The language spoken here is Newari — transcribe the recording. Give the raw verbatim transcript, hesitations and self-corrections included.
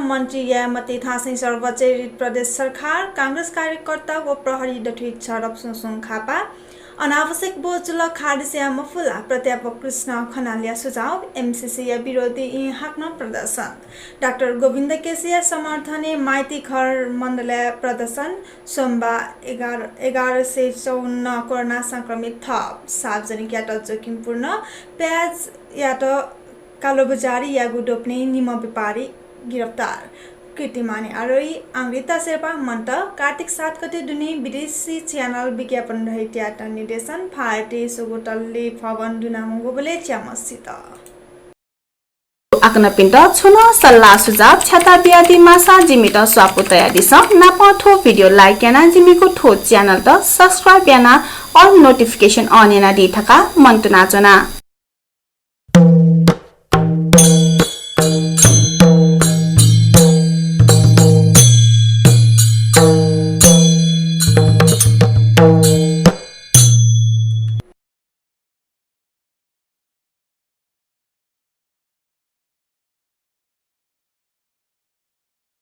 मन्त्री याये मते धासें सर्वोच्चय् रिट प्रदेश सरकार, कांग्रेस कार्यकर्ता व प्रहरी दथुइ झडप। सुं सुं खापा। अनावश्यक बोझ जुल, खारेज याये मफुला प्राध्यापक कृष्ण खनालया सुझाव। एमसिसिया विरोधीं हाकनं प्रदर्शन। डाक्टर गोविन्द केसीया समर्थनय् माइतीघर मण्डलय् प्रदर्शन। सोमबार एघार, एघार सय चौवन्न कोरोना संक्रमित थप। सार्वजनिक यात जोखिमपूर्ण प्याजयात कालोबजारी याःगु दोपनय् निम्ह व्यापारी गिरफ्तार। कीर्तिमानी आरोही, अमृता शेर्पा मन्त। कार्तिक सात गते दुने विदेशी च्यानल विज्ञापन रहितयात निर्देशन। भारतीय सुगु तल्ली भवन दुनामंगुबलय् च्याम्ह सित। आकनपिन्त छुं नं सल्लाह सुझाव छ्याता बियादी माःसा जिमित स्वापू तयादिसँ। नापं थ्व भिडियो like यानाः जिमिगु थ्व च्यानलत subscribe यानाः all notification on यानादी धकाः मनंतुना च्वना।